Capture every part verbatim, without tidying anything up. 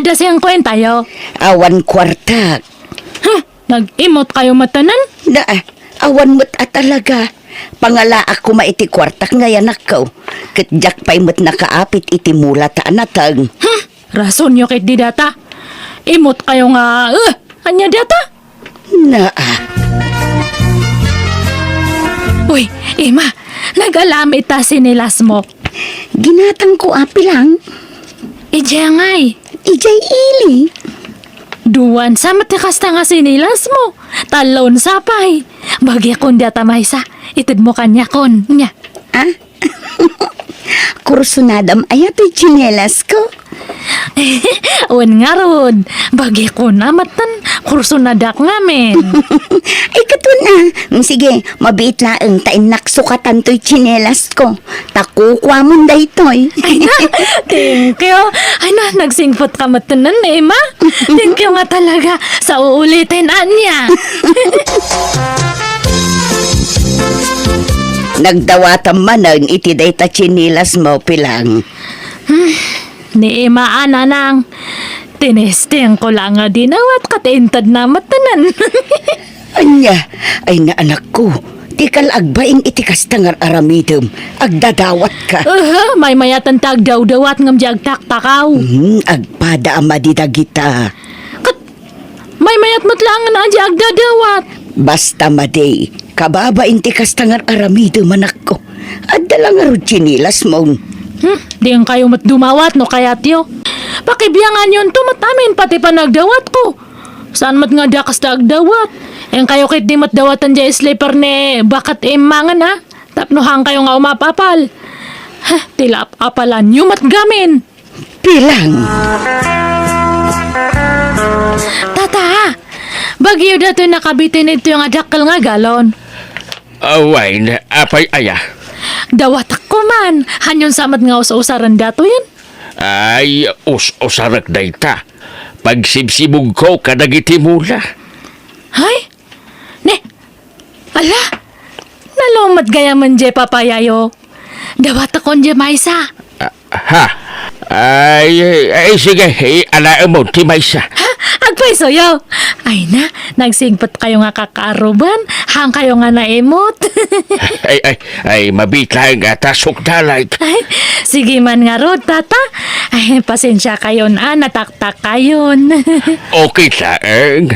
Dasengko intayo. Awan kuartak. Huh, nag-imot kayo matanan? Na, awan met a talaga. Pangalaak koma iti kuartak nga yanakko. Ket diak pay met nakaapit iti mula ta anateng. Hmm, rasonyo ket di data. Imot kayo nga, eh, anya data? Naa. Uy, Ima, nag-alam ita sinilas mo. Ginatangko a pilang. Idiay ngay? Idiay ili. Duan sa met ti kasta nga sinilas mo. Talon sa pay. Bagikon data maysa. Itedmo kaniakon. Nya. Ah? Kursunadam aya toy tsinelas ko? Wen ngarud, bagikon a met tan kursunadak ngamin. Ay, katuna. Mm, sige, mabiit laeng ta innak sukatan toy tsinelas ko. Ta kukuamon daytoy. Ay na, thank you. Ay na, nagsingpet ka met tan, Ima. Thank you nga talaga. Sa uulitin, ania. Nagdawatam manen iti dayta tsinelas mo, Pilang. Hmm, ni Ima a, Nanang. Tinesting ko la nga dinawat ket inted na met tanan. Ania, ay na anakko, dika la agbain iti kasta nga ar-aramidem, agdadawat ka. Aha, maymayatan ta agdawdawat ngem di agtaktakaw. Hmm, agpada a madi dagita. Ket maymayat met laeng nga di agdadawat. Basta madi, kababain ti kasta nga ar-aramidem, anakko. Adda la ngarud tsinelas mo. Hmm, diin kayo met dumawat no kayatyo. Pakibianganyon to met amin pati panagdawat ko. Saan met nga adda kasta agdawat? Inkayo ket di met dawatan diay slipper ni Baket Immangen a. Tapno haan kayo nga umapapal. Heh, ti lap-apalanyo met gamin. Pilang. Tata, bagyo datoy nakabitin ito nga dakkel nga galon. Awayen, apay aya? Dawatak ko man. Hanyon sa met nga us-usaren datoyen? Ay, us-usarek dayta. Pagsibsibugko kadagiti mula. Hay? Ne? Ala? Nalumet gayamen diay papayayo. Dawatakon diay maysa. Ah, ha? Ay, ay, sige, i-alaemon ti maysa. Ha? Agpaysoyo? Ay na, nagsigpet kayo nga kakaaruban, haan kayo nga naimot. Ay, ay, ay, mabiit laeng nga ta sukdalan. Ay, sige man ngarud, tata. Ay, pasensia kayon a, nataktak kayon. Okay laeng.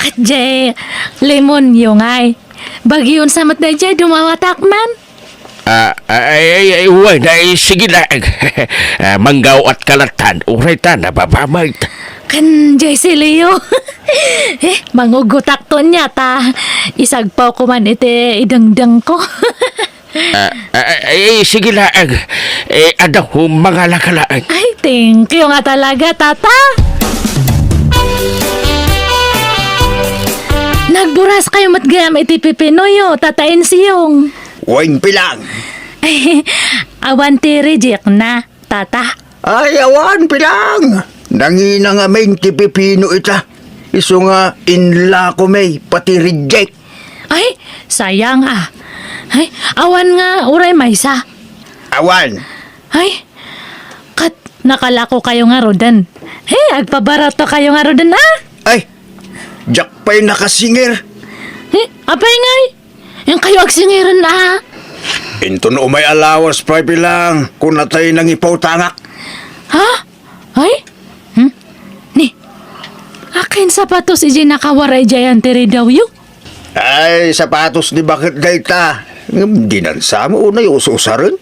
Ket diay limonyo ngay. Bagyon sa met daydiay dumawatak man. Ah, ay, ay, ay, wen, ay, sige laeng. Ah, manggaw-at ka lattan, uray ta nababamay. Ken diay silio. Eh, mangugutak to nia ta isagpaw ko man iti idengdengko. Ah, ah, ay, ay, sige laeng. Eh, adda ko mangala ka laeng. Ay, thank you nga talaga, tata. Nagburas kayo met gayam iti pipinoyo, Tata Insyong. Wen, Pilang. Awan ti reject na, Tata. Ay, awan, Pilang. Nangina ngamin ti pipino ita. Isu nga inlako may pati reject. Ay, sayang a. Ay, awan nga uray maysa. Awan. Ay, ket nakalako kayo ngaruden. Hey, agpabarato kayo ngaruden, a? Ay, diak pay nakasingir. Hey, apay ngay? Inkayo agsingiren, a? Inton umay a lawas pay, Pilang, kunatay nangipautangak. Ha? Ay? Hmm? Ni, akin sapatos iti nakawaray diay antiridawyo? Ay, sapatos ni baket dayta. Ngem dinan sa mo unay us-usaren?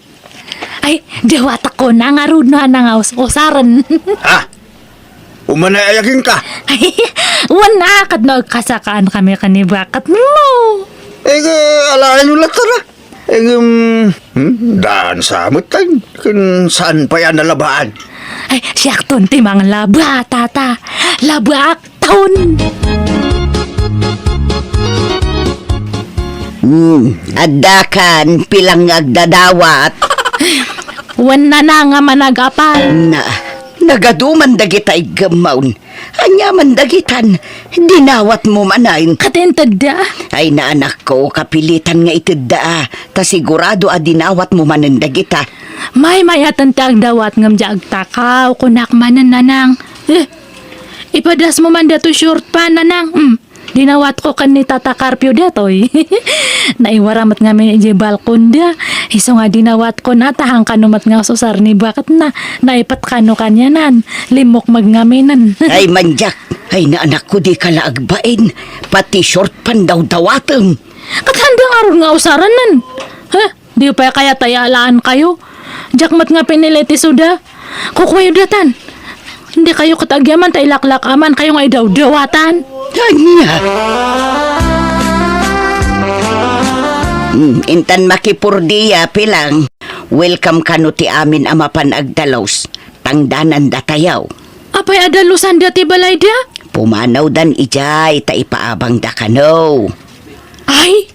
Ay, dawatak ko na ngarud no haan nga us-usaren. Ah, umanay ayaginka. Ay, wen a, ket no agkasakaan kami ken ni baket mo. Eh, alaenyo latta na. Eh, um, hmm, daan sa met tayo. Ken saan pay a nalabaan? Ay, siakton ti manglaba, tata. Labaak taon. Hmm, adda kan Pilang nga agdadawat. Wen, Nanang a managapal. Na, nagaduman dagita iggemmawn. Ania man dagitan, dinawat mo manen. Ket intedda. Ay, na anakko, kapilitan nga itedda, ta sigurado a dinawat mo manen dagita. Maymayatan ti agdawat ngem diay agtakaw, kunak manen, Nanang. Eh, Ipadasmo man datoy short pant, Nanang. Hmm. Dinawatko ken ni Tata Carpio datoy. Naiwara met ngamin idiay balkonda. Isu nga dinawatko na, ta hankano met nga ususar ni baketna. Naipat kano kanianan. Limmukmeg ngaminen. Ay, mandiak. Ay, naanakko, dika la agbain. Pati short pant dawdawatem. Ket haanda ngarud nga usaranen. Ha? Diyo pay kayat ta iyaalaan kayo? Diak met nga pinili ti suda. Kukuayo datan. Dikayo ket agyaman ta ilaklak-aman kayo nga idawdawatan. Ania? Hmm, intan makipurdia, Pilang. Welcome kano ti amin a mapan agdalus. Tangdanan datayo. Apay a dalusan dati balayda? Pumanawdan idiay ta ipaabangda kano. Ay,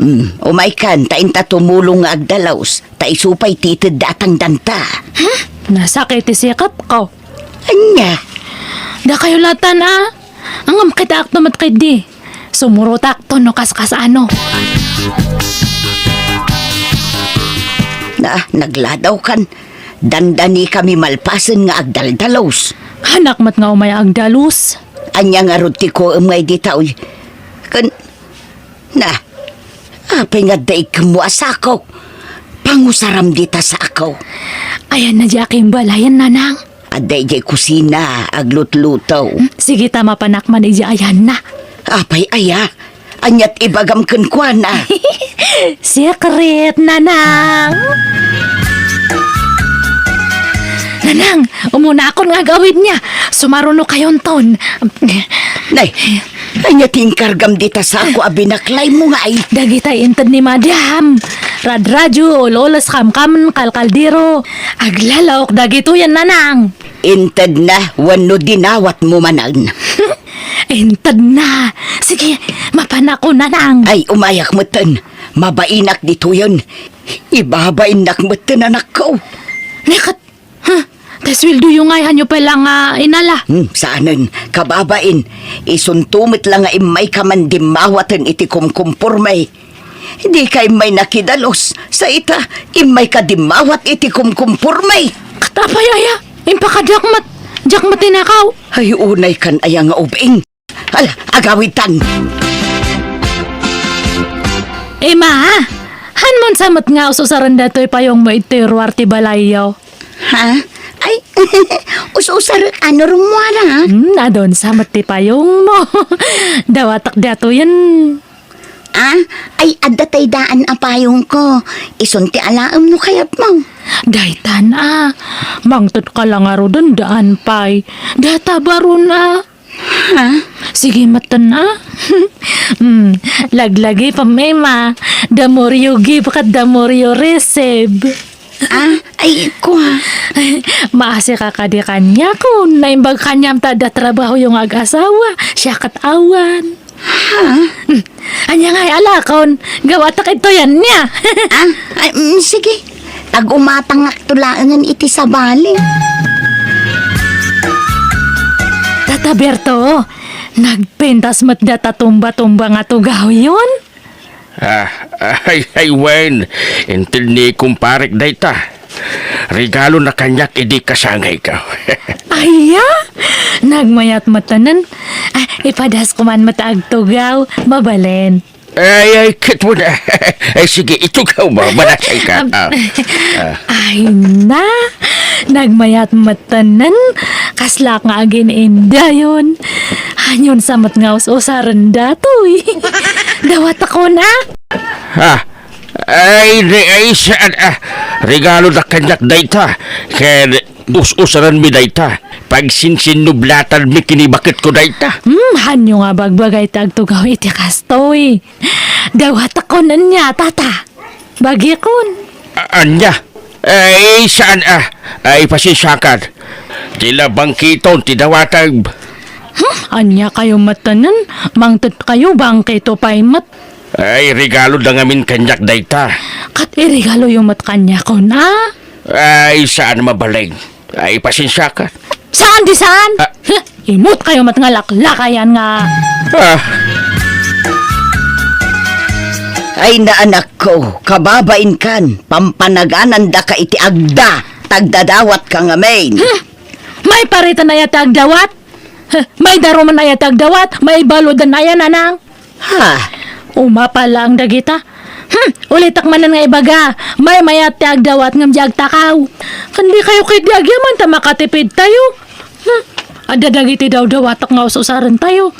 Hmm, umaykan, ta inta tumulong nga agdalus, ta isu pay ti itedda a tangdanta. Huh? Nasakit ti sikapko. Ania? Dakayo latan, a. Ngem kitaakto met ketdi. Sumurotakto no kaskasano. Na, nagladawkan. Dandani kami malpasen nga agdaldalus. Hanak met nga umay agdalus. Ania ngarud ti kuem nga idi taoy? Ken Na, apay nga adda ikemmo a sako? Pangusaram dita sako. Ayanna diay akimbalayen, Nanang. Adda idiay kusina, aglutluto. Hmm, sige ta mapanak man idiay ayanna. Apay aya? Aniat ibagam kenkuana? Secret, Nanang. Nanang, umunakon nga agawidna. Sumaruno kayonton. Nay, ania ti inkargam dita sako a binaklaymo ngay? Dagitay inted ni Madam. Radradio, ul-ules, kamkam, kalkaldero. Aglalaok dagitoyen, Nanang. Intedna wenno dinawatmo manen? Intedna. Sige, mapanakon, Nanang. Ay, umayak metten. Mabainak ditoyen. Ibabainnak metten, anakko. Neket, Huh? Ta sueldoyo ngay, hanyo pay la nga inala? Hmm, saanen, kababain. Isunto met la nga immayka man dimmawaten iti kumkumporme. Dika immay nakidalus, sa ita, immayka dimmawat iti kumkumporme. Ket apay aya? Impakadiak met, diak met tinakaw. Ay, unay kan aya nga ubing. Ala, agawidtan. Ima, hanmon sa met nga ususaren datoy payongmo iti ruar ti balayyo? Ha? Ay, ususarek ano rummuara? Hmm, adun sa met ti payongmo. Dawatak datoyen. Ah, ay, adda tay daan a payongko. Isun ti alaem no kayatmo. Daytan a, mangted ka la ngaruden daan pay. Data barun a. Ha? Sige, metten a. Hmm, laglagi pa, Mema. The more you give, ket the more you receive. Ah, ay, kua. Maasi ka kadi kaniakon. Naimbag kaniam ta adda trabahoyo nga ag-asawa. Siak ket awan. Ha? Hmm. Ania ngay alakon? Gawatak itoy ania. Ah, ay, mm, sige. Pag-umatangakto laengen iti sabali. Tata Berto, nagpintas met data tumba-tumba nga tugawyon? Ah, ay, ay, wen. Inted ni kumparek dayta. Regalona kaniak idi kasangayko. Aya? Nagmayat met tanan. Ah, ipadasko man met agtugaw. Mabalin. Ay, ay, ket mo na. Ay, sige, itugaw mo. Manasay ka. Am, ah, ah. Ay na, nagmayat met tanan. Kaslak nga agin-indayon. Hanyon sa met nga us-usaren datoy. Dawatakon a. Ah, ay, re-, ay, saan, ah, regalo da kaniak dayta. Ken us-usaranmi dayta. Pagsinsinnublatan mi kinibaketko dayta. Hmm, hanyo nga bagbagay ti agtugaw iti kastoy. Dawatakon ania, tata. Bagikon. A-, ania? Ay, saan, ah? Ay, pasensiakan. Ti la bangkiton ti dawatag. Hmm, ania kayo met tanan? Mangted kayo, bangkito pay met. Ay, regalo da ngamin kaniak dayta. Ket iregaloyo met kaniakon, a? Ay, saan mabalin. Ay, pasensiakan. Saan di saan? Ah. Huh, imut kayo met nga laklakayan nga. Ah. Ay, naanakko, kababainkan, pampanaganandaka iti agda, tagdadawat ka ngamin. Huh? Maiparetan aya ti agdawat? Huh, mayat ruman aya ti agdawat, maibaludan aya, nanang. Ha? Umapal laeng dagita. Hmm, ulitek manen nga ibaga, maymayat ti agdawat ngem di agtakaw. Ken dikayo ketdi agyaman ta makatipidtayo. Hmm, adda dagiti dawdawatek nga us-usarentayo.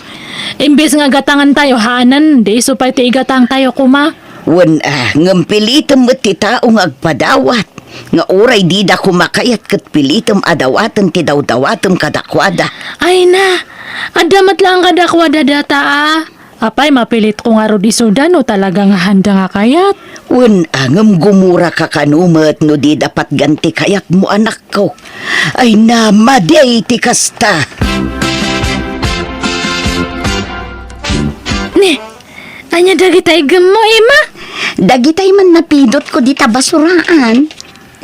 Imbes nga gatangentayo, hanen, di isu pay ti igatangtayo koma. Wen a, ngem pilitem met ti tao nga agpadawat, nga uray dida koma kayat ket pilitem a dawaten ti dawdawatem kadakuada. Ay na, adda met laeng kadakuada data a. Apay, mapilitko ngarud isuda no talaga nga haanda nga kayat? Wen a, ngem gumuraka kano met no dida patgan ti kayatmo, anakko. Ay na, madi ti kasta. Ne, ania dagita iggemmo, Emma? Dagitay man napidotko dita basuraan.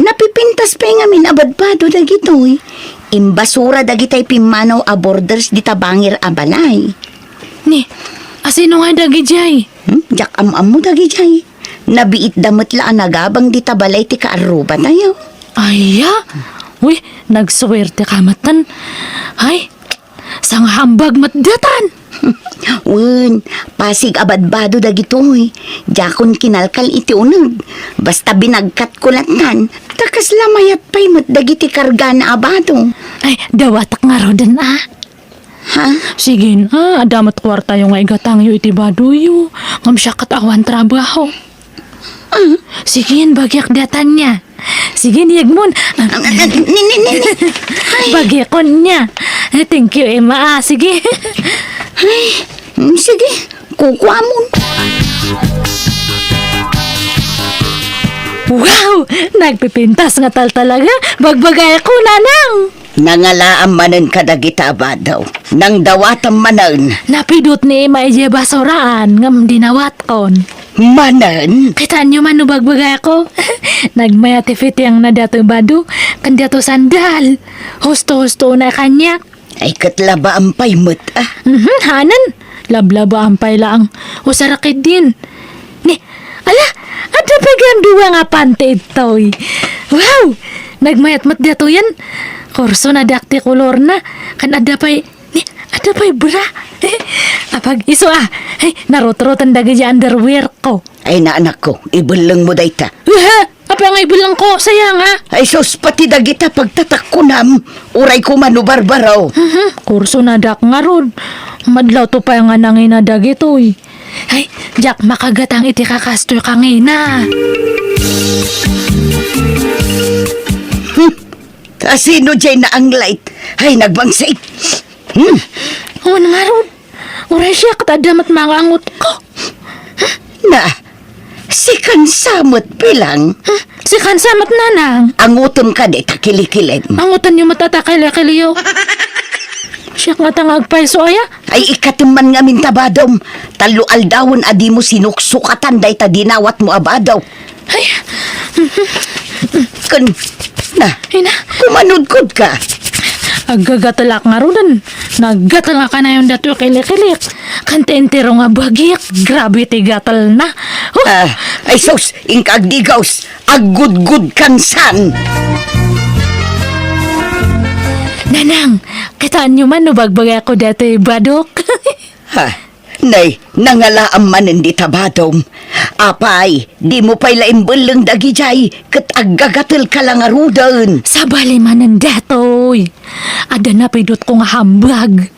Napipintas pay ngamin a badbado dagitoy. Imbasura dagitay pimmanaw a borders dita bangir a balay. Ni, asino nga dagidiay? Hmm? Diak am-ammo dagidiay. Nabiitda met la a nagabang dita balay ti kaarrubatayo. Aya? Uy, nagsuwerte ka matan. Ay, sangahambag met datan. Wen, pasig a badbado dagitoy. Diakon kinalkal iti uneg. Basta binagkatko lattan, ta kasla mayat pay met dagiti kargana a bado. Ay, dawatek ngaruden a. Ha? Sige, a, adda met kuartayo nga igatangyo iti badoyo. Ngem siak ket awan trabaho. Ah. Sige, bagiak datan nia. Sige, yegmon. Ah, ah, ah, ni, ni, ni, ni. Ay. Bagiakon nia. Ay, thank you, Emma. Ah, sige. Ay, mm, sige. Kukuamon. Wow! Nagpipintas nga tal talaga. Bagbagayko, nanang! Nangalaam manen kadagita a bado. Nangdawatam manen. Napidot ni Emma idiay basuraan ngem dinawatkon. Manen? Kitaenyo man no bagbagayko? Nagmayat ti fitiangna datoy bado, ken datoy sandal. Husto-husto na kaniak. Ay, ket labaam pay met, a. Mhm, hanen. Lablabaan pay laeng. Usarak idin. Ni, ala, adda pay gayam dua nga panty idtoy. Wow! Nagmayat met datoyen. Kurso na dak ti kolorna. Ken adda pay, ni, adda pay bra. Apag-isu a. Ay, narutroten dagiti underwear ko. Ay, na, anakko, ibellengmo dayta. Aha! Apay nga ibellengko, sayang a. Ay sus, pati dagita pagtatakkunam, uray koma no barbaro. Mhm, kurso na dak ngarud. Madlawto pay nga nangina dagitoy. Ay, diak makagatang iti kakastoy kangina. Hmm. Asino diay naanglay? Ay, nagbangsik. Hmm. Awan ngarud. Uray siak ket adda met mangangot. Na, si Kansa met bilang. Hmm, si Kansa met, nanang. Angutem kadi ta kilikilim. Angutenyo met ta kilikiliyo. Siak ngata nga agpayso aya? Ay, ikatem man ngamin ta badom. Tallo aldawen a dimo sinuksukatan dayta dinawatmo a bado. Ay. Ken, na, Ina. Kumanudkod ka. Aggagatelak ngaruden. Naggatel nga kanayon datoy kilikilik. Ken ti entero nga bagik, grabe ti gatelna. Huh! Ah, ay sus, inka agdigaws. Aggudgud kansan. Nanang, kitaenyo man no bagbagayko datoy badok. Ha? Nay, nangalaam manen dita badom. Apay, dimo pay la imbelleng dagidiay, ket aggagatelka la ngaruden. Sabali manen datoy. Adda napidotko nga hambag.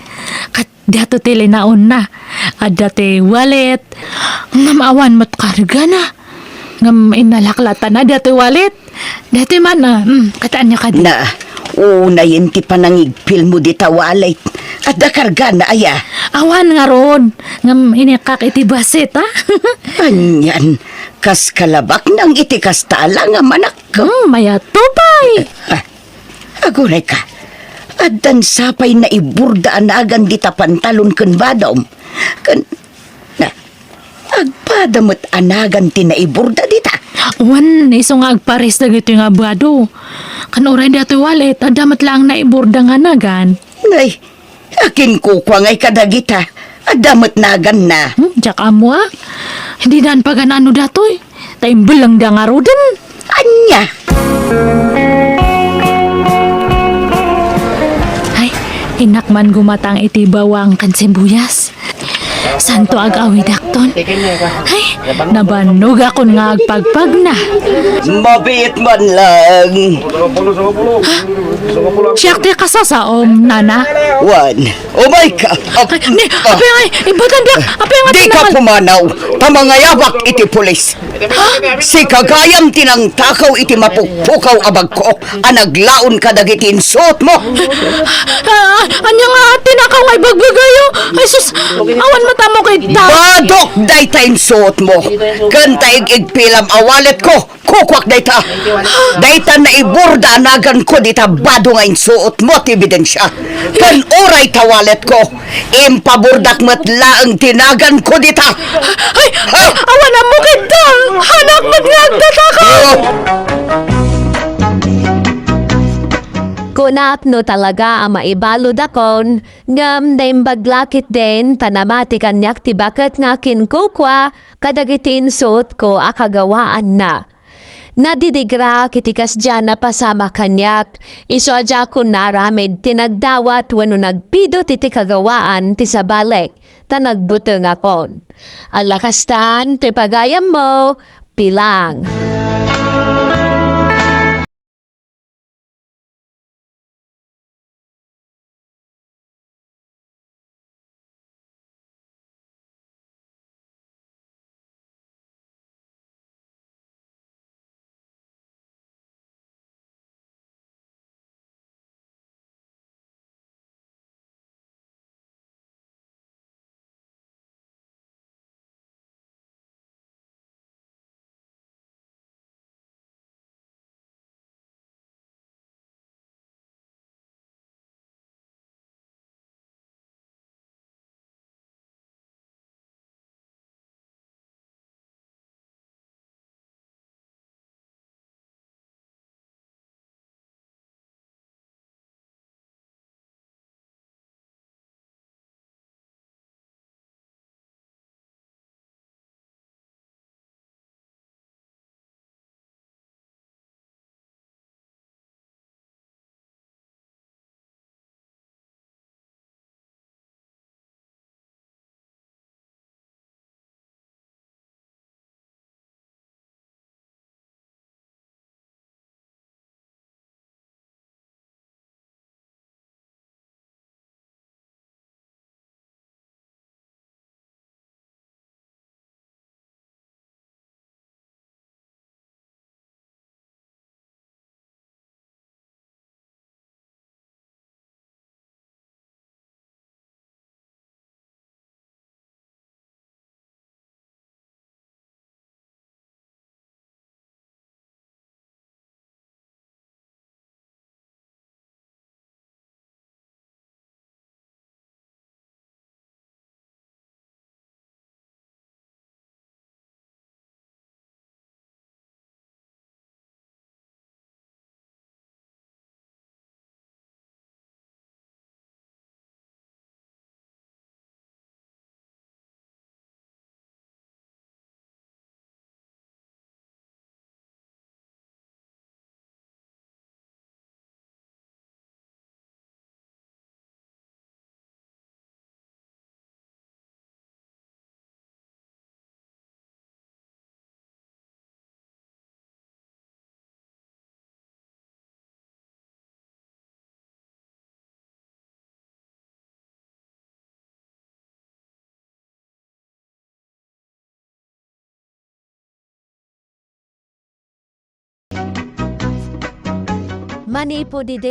Ket datoy ti linaonna. Adda ti wallet. Ngem awan met kargana. Ngem innalak lattan a datoy wallet. Datoy man, ah, mm, kitaenyo kadi. Na, unayen ti panangigpilmo dita wallet. Adda kargana aya? Awan ngarud. Ngem inikak iti basit, a? Anian, kas kalabak nang iti kasta a langam, anakko. Hmm, mayat to pay. Ah, aguray ka. Addan sapay naiburda a nagan dita pantalon ken badom. Ken, na, Agpada met a nagan ti naiburda dita. Wen, isu nga agpares dagitoy nga bado. Kan uray datoy wallet, adda met laeng naiburda nga nagan. Nay, akin kukua ngay kadagita. Adda met naganna. Hmm, diak ammo a. Didan pagan-ano datoy. Ta imbellengda ngaruden. Ania? Ay, Innak man gumatang iti bawang ken sibuyas. Santo, ag-awidakton. Ay, nabannogakon nga agpagpagna. Mabiit man lang. Siak ti kasasaom, nana. Wen, umay ka. Ay, ni, apay ngay, imbatan biak. Apay ngay, di ka pumanaw. Ta mangayabak iti pulis. Sika gayam ti nangtakaw iti mapukpukaw a bagko a naglaon kadagiti insuotmo. Ah, ania nga tinakaw nga ibagbagayo? Ay sus, awan matamok ita. Badok dayta insuotmo. Ken ta ig-igpilam a walletko, kukuak dayta. Dayta naiburda a naganko dita bado nga insuotmo ti ebidensia. Ken uray ta walletko, impaburdak met laeng ti naganko dita. Ay, ay, awan ammok ita. Hanak met nga agtataka. Oh. Kunak no talaga a maibaludakon, ngem naimbag la ketdin ta namati kaniak ti baket nga akinkukua kadagiti insuotko a kagawaanna. Nadidigrak iti kasdiay a napasamak kaniak, isu a diakon naaramid ti nagdawat wenno nagpidut iti kagawaan ti sabali, ta nagbutengakon. Alla kastan ti pagayammo, Pilang. Manipud idi